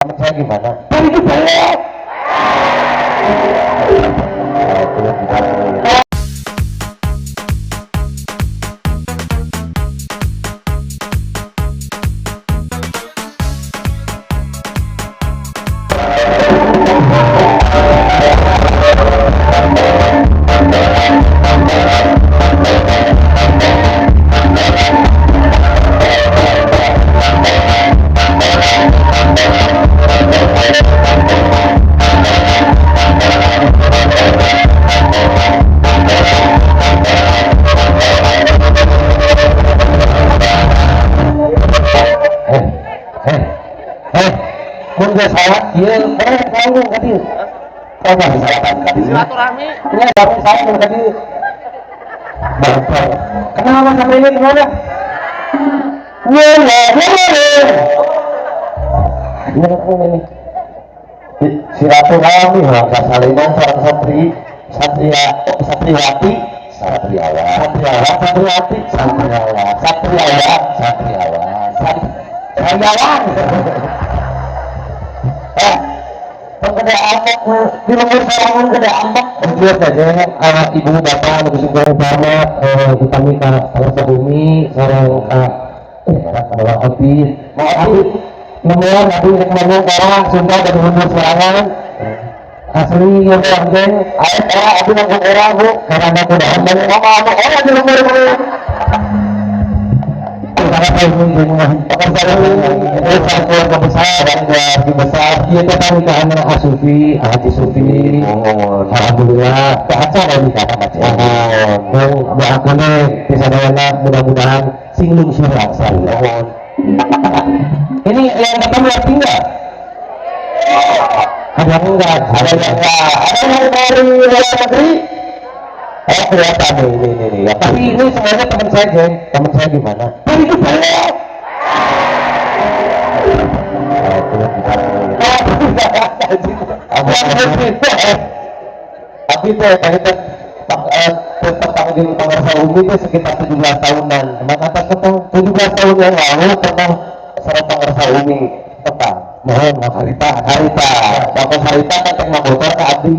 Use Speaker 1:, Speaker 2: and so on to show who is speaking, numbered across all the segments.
Speaker 1: Teman saya gimana? Tadi itu banyak. Mun geus salat ieu panggung ka dieu. Coba salatan ka dieu.
Speaker 2: Silaturahmi.
Speaker 1: Ini baru saya ka dieu. Bapak. Kenapa sampai ini gimana? Wala wala. Ini apa ini? Silaturahmi bangsa saliman sareng santri satria satriwati satriawan satriawan satriwati satriawan satriawan satriawan satriawan. Gede ambek di lembur sorangan gede ambek.
Speaker 3: Jujur saja, anak ibu bapak nu kuring banget utami ka Pangarsa Bumi sareng ka ka Opi.
Speaker 1: Mau abi
Speaker 3: Nemuan abi rek ngomong ka orang Sunda dari lembur sorangan. Asli yang geng,
Speaker 1: ayo era abi nanggung era bu
Speaker 3: karena aku dah
Speaker 1: mau ngomong era di lembur bu.
Speaker 3: Keluarga besar, keluarga besar. Iya teh pernikahan Asufi, Haji Sufi. Alhamdulillah, acara nikah macam. Mohon doakeun bisa mudah-mudahan sing lungsur laksa.
Speaker 1: Ini yang datang ngerti nggak?
Speaker 3: Ada yang enggak?
Speaker 1: Ada yang enggak? Ada yang dari luar negeri? Oh kelihatan nih, ini. Ya,
Speaker 3: Tapi ini sebenarnya teman saya, geng.
Speaker 1: Teman saya gimana?
Speaker 3: Tapi itu banyak.
Speaker 1: Tapi teh, tadi teh tetap jeung Pangarsa Umi teh sekitar 17 tahunan.
Speaker 3: Maka ketemu
Speaker 1: 17 tahun yang lalu pernah sareng Pangarsa Umi tepang.
Speaker 3: Mohon maaf harita.
Speaker 1: Harita, Bapak harita kan teh motor ka abdi.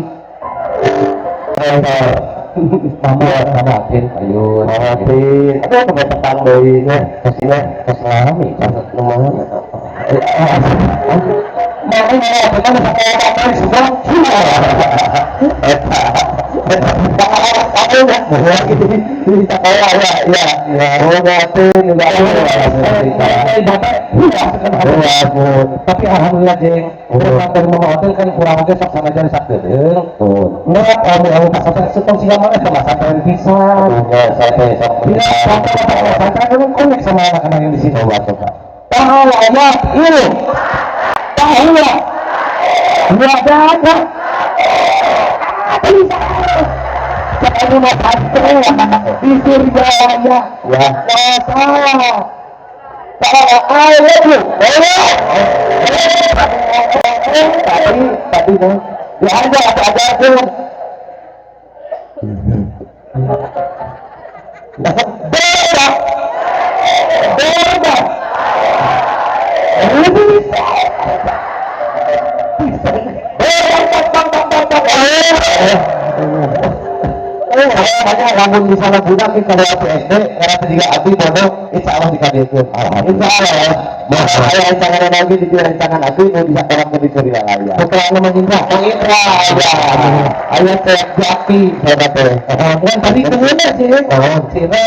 Speaker 3: Mama, mama Atin, ayun.
Speaker 1: Mama Atin, aduh aku mau tepang deui nya.
Speaker 3: Pastinya, pas lami,
Speaker 1: Lumayan. Mau ini mau teman sama apa sudah. Eta. Aku nggak mau gitu di sekolah ya, ya, ya. Oh, Atin, enggak
Speaker 3: Bapak, tapi alhamdulillah jeng, dari Mama Hotel kan kurang oke sok sama jari sak geudeung. Nggak, kamu pas sampai setong sih mana sama sampai pisan.
Speaker 1: Sampai sok.
Speaker 3: Iya, sampai sampai kan connect sama anak-anak yang di sini.
Speaker 1: Coba coba.
Speaker 3: Tahu Allah, ini. Tahu ya. Enggak ada. Kamu mau sampai di surga ya.
Speaker 1: Ya.
Speaker 3: Masa. I love you.
Speaker 1: Tadi tadi dong. Ya ada ada tuh.
Speaker 3: Beda. Beda. Bisa. Bisa.
Speaker 1: Makanya lamun misalnya budak nih kalau aku SD, karena juga abdi bodoh, insya Allah dikabulkan. Insya Allah. Nah, saya rancangan lagi di rancangan abdi mau bisa orang lebih surya ya.
Speaker 3: Putra nama Indra.
Speaker 1: Bang Indra, ya. Ayo ke Jaki, sahabat teh.
Speaker 3: Kan tadi kemana sih? Si Indra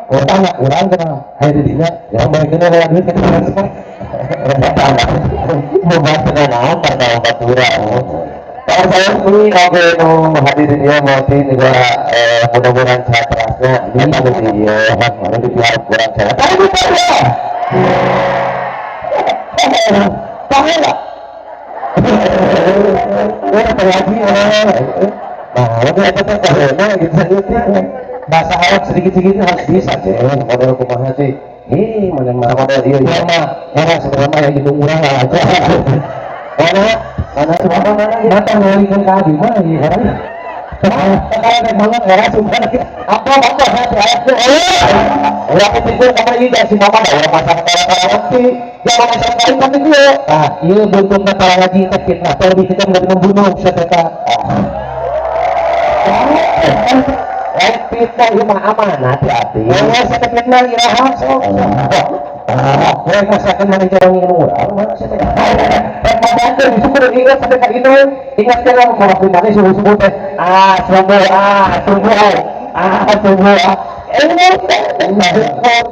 Speaker 3: orang tanya orang kenal. Hai di dinya, ya mereka ini lewat duit kita transfer.
Speaker 1: Mau bahas naon perkara batura. Kalau saya ini oke nu hadirin ya mau juga mudah-mudahan sehat terasnya. Ini anu di dieu, anu di pihak kurang sehat. Tapi bukan ya.
Speaker 3: Tahu nggak?
Speaker 1: Apa lagi? Nah, udah apa teh kahena gitu.
Speaker 3: Bahasa Arab sedikit-sedikit harus bisa sih.
Speaker 1: Model kumaha sih?
Speaker 3: Ih, mana mah
Speaker 1: Model ieu
Speaker 3: ya mah era sebenarnya mah yang hidung urang lah aja.
Speaker 1: Mana? Mana? Mana mana?
Speaker 3: Mata ngeulikan ka abi mah ieu orang. Sekarang banget ya, sumpah.
Speaker 1: Apa apa saya eh urang itu kamari ieu si mama da urang masak karaoke. Jangan masak kali tapi dia.
Speaker 3: Ah, iya bentuk kata lagi teh fitnah teh lebih kejam dari membunuh siapa teh.
Speaker 1: Eh, fitnah ieu mah amanah hati-hati.
Speaker 3: Oh, saya teh fitnah iraha sok. Ah, rek masakan mana jalan ini urang, mana saya teh.
Speaker 1: Rek masakan disukur ingat sampai ka indung, ingat kan kalau waktu mana subuh-subuh teh. Ah, subuh, ah, subuh. Ah, subuh. Ah. Eh,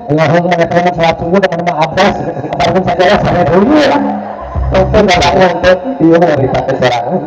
Speaker 3: Allahumma mengatakan sholat subuh dengan nama Abbas, apapun saja lah saya dulu lah.
Speaker 1: Tonton barang nonton, iya mau dipakai sorangan.